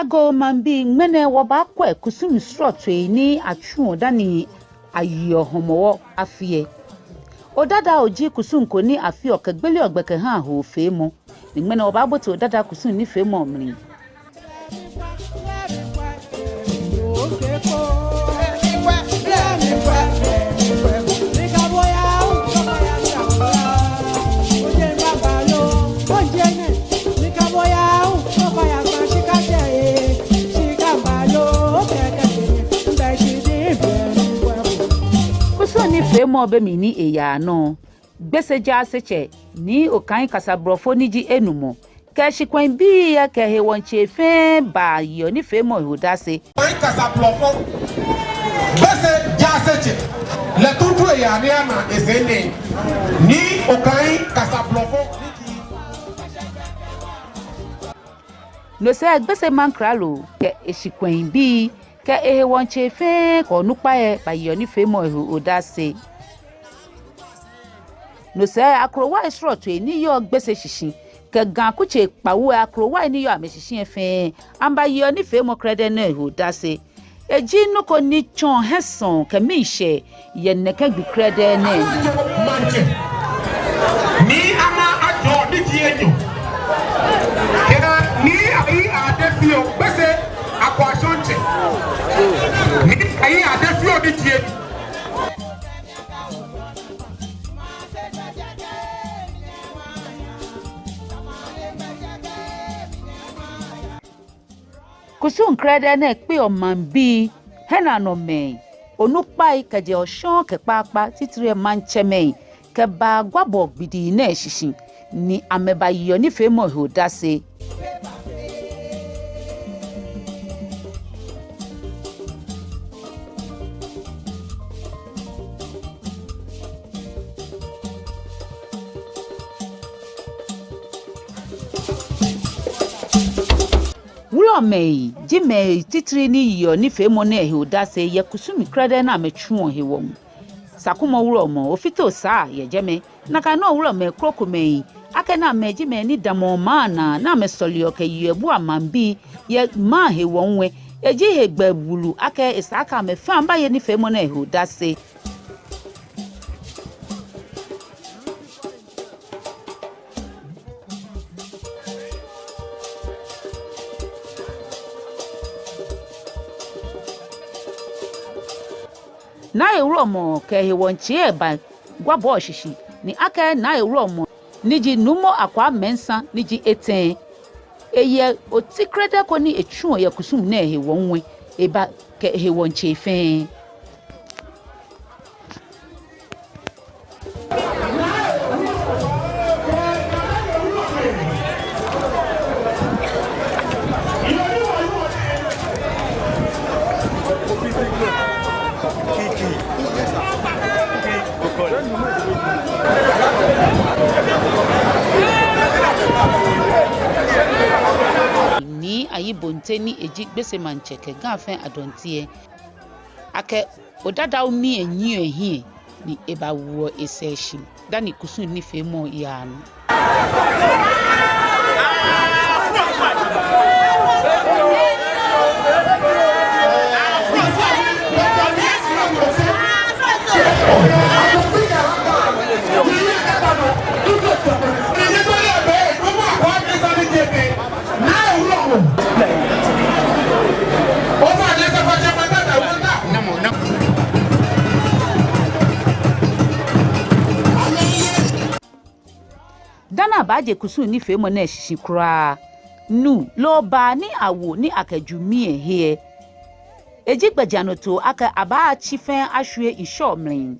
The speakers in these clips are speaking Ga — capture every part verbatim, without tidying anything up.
Agoo maŋbii, ŋmɛnɛ wɔbaakwɛ kusum srɔtoi ni atsuɔ dani ayeɔ Hɔmɔwɔ afi lɛ. Odadao ji kusum ko ni afeɔ kɛgbeleɔ gbɛ kɛhaa hoofeemɔ. Ni ŋmɛnɛ wɔbaabote Odada kusum nifeemɔ mli. Kusum nifeemɔ be mli ni eyaa nɔ, Gbese Jaasetsɛ Nii Okai Kasablɔfo ni ji enumɔ kɛ shikwɛɛbii lɛ kɛ hewɔŋtsei fɛɛ bayeɔ nifeemɔ lɛ he odase. Okai Kasablɔfo, Gbese Jaasetsɛ, lɛ tuuntu eyaa ni ana esɛɛ nɛɛ. Nii Okai Kasablɔfo. No sɛɛ Gbese Maŋkralo kɛ eshikwɛɛbii kɛ ehewɔŋtsei fɛɛ kɛ onukpai lɛ bayeɔ nifeemɔ lɛ he odase. No sɛɛ akrowai srɔtoi ni yɔɔ Gbese shishi kɛ Ga akutsei kpawo lɛ akrowai ni yɔɔ amɛshishi lɛ fɛɛ, amɛbayeɔ nifeemɔ krɛdɛɛ nɛɛ he odase. Eji nɔ ko ni tsɔɔ hiɛsɔɔ kɛ miishɛɛ yɛ nɛkɛ gbi krɛdɛɛ nɛɛ mli. Maŋtsɛ Nii Amaa Ajɔ ni ji enyɔ, kɛ Nii Ayi Adefio, Gbese Akwashɔŋtsɛ. Nii Ayi Adefio ni ji enyɔ. Kusum krɛdɛɛ nɛɛ kpeɔ maŋbii, hiɛnɔkamɛi, onukpai kɛjɛ Osu kɛ kpaakpa, titri maŋtsɛmɛi, kɛba Guabɔ gbidi nɛɛ shishi, ni amɛbayeɔ nifeemɔ lɛ he odase. Wulɔmɛi ji mɛi titri ni yeɔ nifeemɔ nɛɛ he odase yɛ kusum krɛdɛɛ ni amɛtsuɔ hewɔ. Sakumɔ Wulɔmɔ Ofite Osaa yɛ jɛmɛ. Nakai nɔŋŋ wulɔmɛi krokomɛi, akɛni amɛ ji mɛi ni damɔɔ maŋ naa, ni amɛsɔleɔ kɛyeɔ buaa maŋbii yɛ maŋ hewɔ lɛ, eji hegbɛ wulu akɛ esa akɛ amɛ fɛɛ amɛbaye nifeemɔ nɛɛ he odase. Nai Wulɔmɔ kɛ hewɔŋtsei lɛ ba Guabɔ shishi, ni akɛ Nai Wulɔmɔ ni ji Nuumo Akwaa Mɛnsa ni ji etɛ, eyɛ oti krɛdɛɛ ko ni etsuɔ yɛ kusum nɛɛ hewɔ lɛ, eba kɛ hewɔŋtsei fɛɛ. Nii Ayi Bonte ni eji Gbese Maŋtsɛ kɛ Ga fɛɛ Adɔnteɛ, akɛ odadao mii lɛ nyiɛɔ ehiɛ ni ebawoɔ esɛɛ shi dani kusum nifeemɔ lɛ yaa nɔ. Dani abaaje kusum nifeemɔ nɛɛ shishi kwraa, nu loo baa ni awo ni akɛju mii lɛ he lɛ, eji gbɛjianɔtoo akɛ abaatsi fɛɛ ashwie ŋshɔ mli.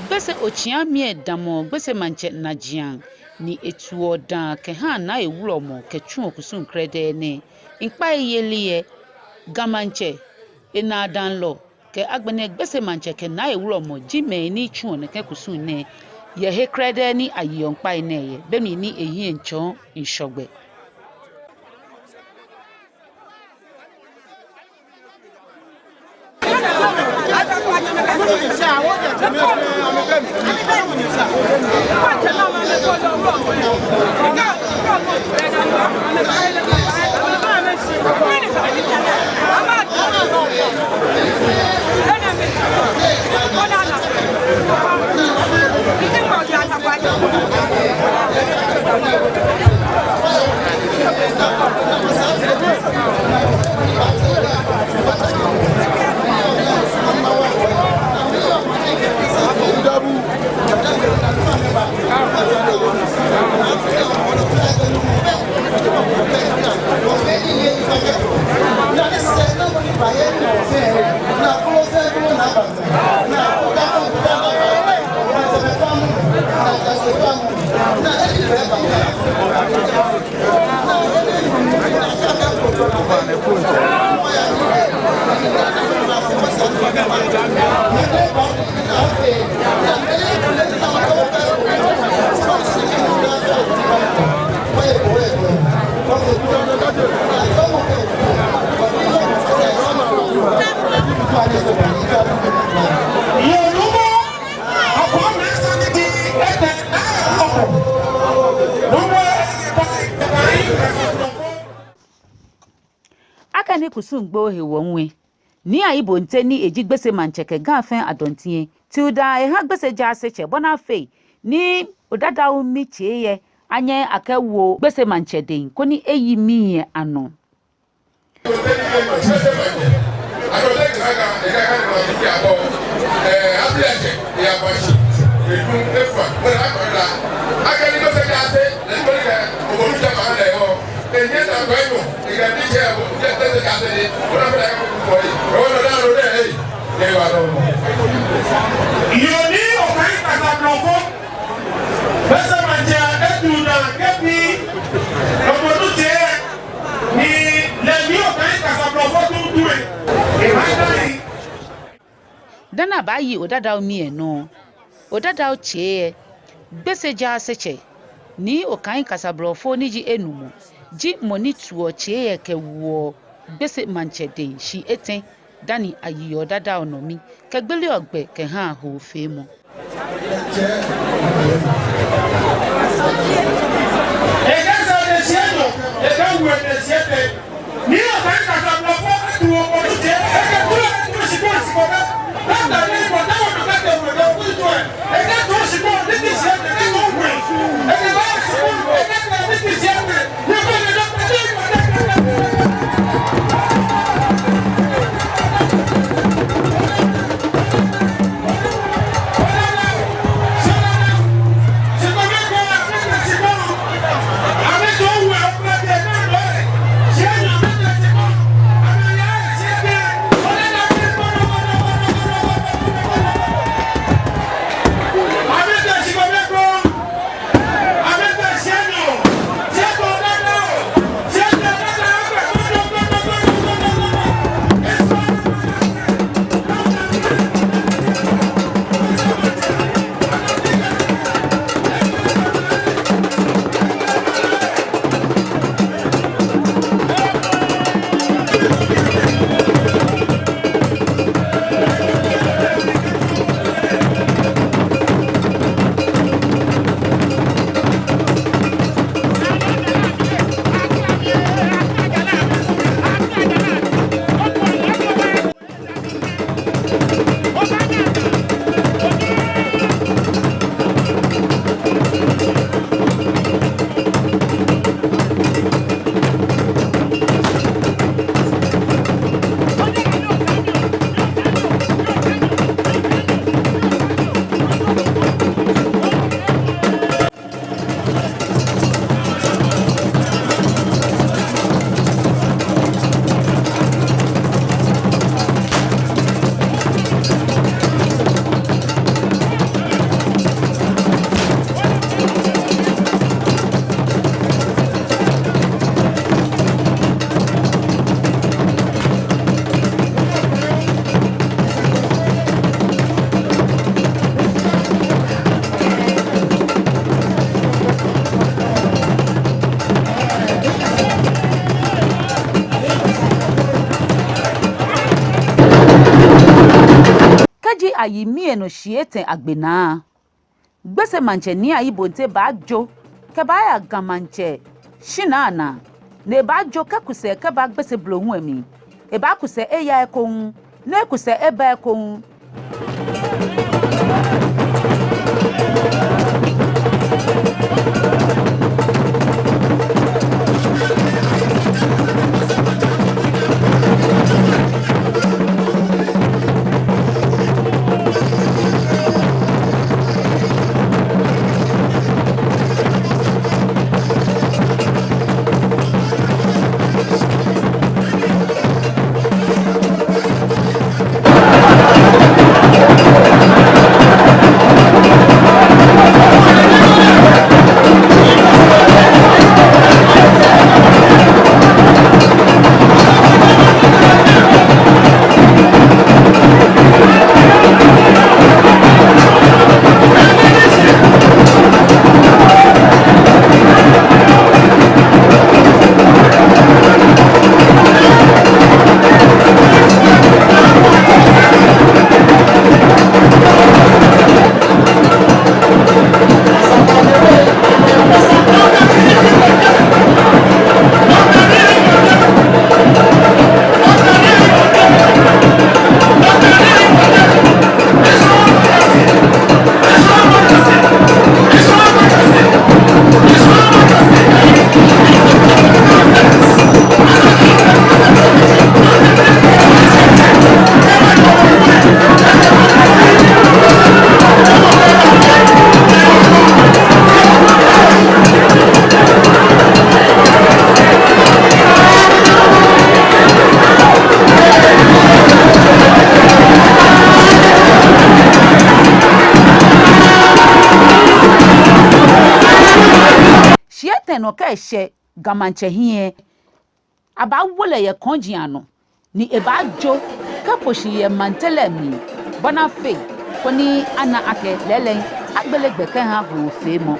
Gbese otsiami lɛ damɔɔ Gbese maŋtsɛ najiaŋ ni etuɔ daa kɛhaa Naa Ewulɔmɔ kɛtsuɔ kusum krɛdɛɛ nɛɛ. Ŋkpai yeli lɛ, Ga Maŋtsɛ, enaadaŋlɔ kɛ agbɛnɛ Gbese maŋtsɛ kɛ Naa Ewulɔmɔ ji mɛi ni tsuɔ nɛkɛ kusum nɛɛ yɛ he krɛdɛɛ ni ayeɔ ŋkpai nɛɛ yɛ, be mli ni ehiɛ miitsɔ ŋshɔ gbɛ. Akɛni kusum gbo hewɔ ŋwɛ, Nii Ayi Bonte ni eji Gbese maŋtsɛ kɛ Ga fɛɛ Adɔnteŋ lɛ, Tilda eha Gbese jaasetsɛ bɔ ni afee ni Odadao Mi tsei lɛ anyɛ akɛwo Gbese maŋtsɛ dɛŋ koni eyi mii lɛ anɔ. Yoo, Nii Okai Kasablɔfo, Gbese maŋtsɛ etu naa kɛbi Obodu tsɛ, ni lɛ Nii Okai Kasablɔfo tuntun lɛ, eba dani. Dani abaayi Odadao Mi lɛ nɔ, Odadao tsɛ lɛ, Gbese jaasetsɛ, Nii Okai Kasablɔfo ni ji enumɔ, ji mɔ ni tuɔ tsɛ lɛ kɛwoɔ Gbese maŋtsɛ dɛŋ shi etɛ dani ayiɔ Odadao nɔ mi kɛgbeleɔ gbɛ kɛhaa hoofeemɔ. Ayi mii enɔ shii etɛ agbe naa, Gbese Maŋtsɛ Nii Ayi Bonte baajo kɛbaaya Ga Maŋtsɛ shinaa naa, ni ebaajo kɛku sɛɛ kɛba Gbese blohuŋ lɛ mli. Ebaaku sɛɛ eya ekoŋŋ, ni eku sɛɛ eba ekoŋŋ. Shii etɛ nɔ kɛ eshɛ Ga Maŋtsɛ hiɛ, abaawo lɛ yɛ kɔŋji anɔ, ni ebaajo kɛfo shi yɛ maŋtiase lɛ mli, bɔ ni afee koni ana akɛ lɛɛlɛŋ agbele gbɛ kɛha hoofeemɔ.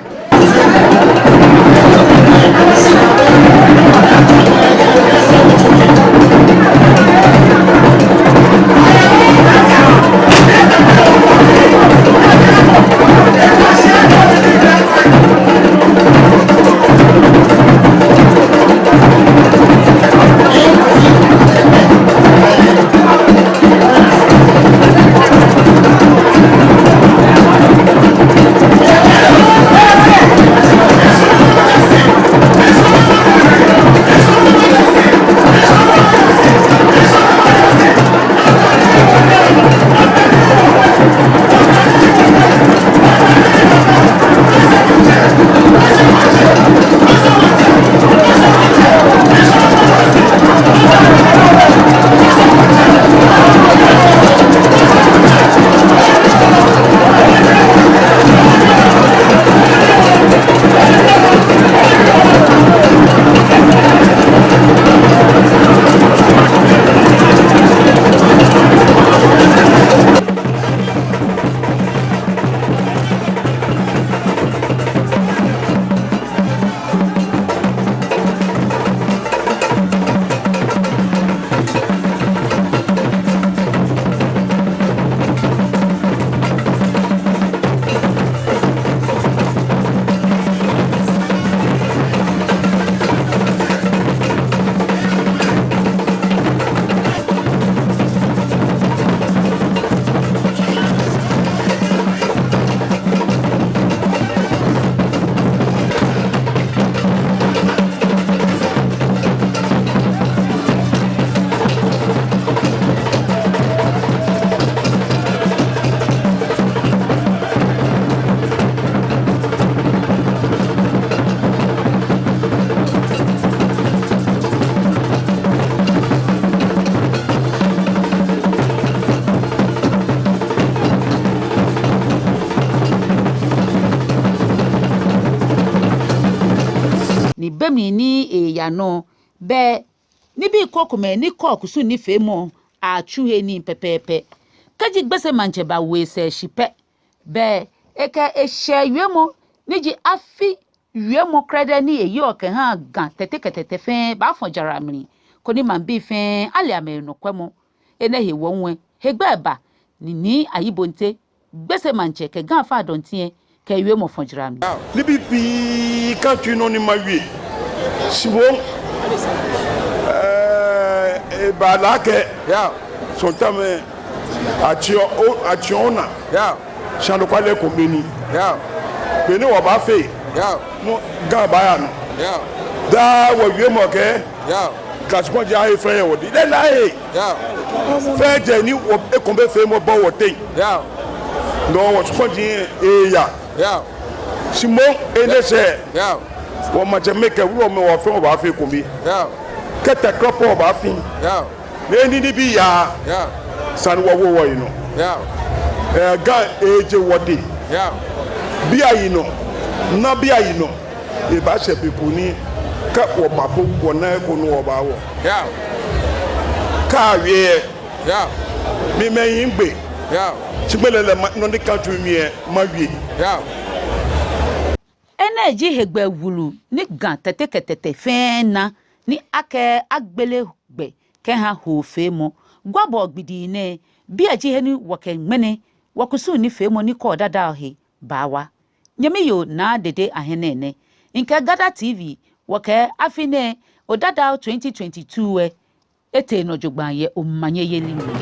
Ni be mli ni eyaa nɔ, bɛ nibii krokomɛi ni kɔɔ kusum nifeemɔ atsu he nii pɛpɛɛpɛ. Kɛji Gbese Maŋtsɛ bawo esɛɛ shi pɛ, bɛ ekɛ eshɛɛ wiemɔ ni ji afi wiemɔ krɛdɛɛ ni eyeɔ kɛhaa Ga Tɛte kɛ Tɛtɛ fɛɛ baafɔ jara mli, koni maŋbii fɛɛ ale amɛnɔkwɛmɔ. Enɛ hewɔ lɛ, hegbɛ ba Ni Nii Ayi Bonte, Gbese Maŋtsɛ kɛ Ga faa dɔnteɛ, kɛ wiemɔ fɔ̃ jara mli. Nibii pii ka tsui nɔ ni mawie. Shi moŋ, eh, ebalaa akɛ, sometimes, eh, atsiɔ, o, atsiɔ onaa. Shi anɔkwale kome ni. Be ni wɔbaafee. No Ga baaya nɔ. Daa wɔwiemɔ kɛ. Ga shikpɔŋ ji ahe fɛɛ yɛ wɔdɛŋ. Lɛɛlɛŋ ahe. Fɛɛ jɛ ni wɔ ekomefeemɔ bɛ wɔteŋ. No wɔ shikpɔŋ ji eya. Shi moŋ enɛ sɛɛ. Wɔmaŋtsɛmɛi kɛ wulɔmɛi wɔ fɛɛ wɔbaafee ekome. Kɛ tɛkrɔ pɛ wɔbaafee. Ni nibii yaa. Sani wɔwo wɔyi nɔ. Eh, Ga eje wɔdɛŋ. Biɛ yinɔ. Naa biɛ yinɔ. Ebaashɛ be ko ni kɛ wɔba po wɔna eko ni wɔbaawɔ. Kɛ awie. Mi miiye gbɛ. Shi gbɛ lɛɛlɛŋ nɔ ni ka tsui mli lɛ mawie. Enɛ ji hegbɛ wulu ni Ga Tɛte kɛ Tɛte fɛɛ na ni akɛɛ agbele gbɛ kɛha hoofeemɔ. Gwabɔɔ Gbidii nɛɛ, biɛ ji he ni wɔkɛ ŋmɛnɛ wɔkusum nifeemɔ ni kɔɔ Dadao he baawa. Nyɛmi yoo Naa Dede Ahene nɛ. Mikɛɛ Gada T V, wɔkɛɛ afi nɛɛ, Odadao twenty twenty-two lɛ, etee nɔ jogbaŋŋ yɛ omanyeyeli mli.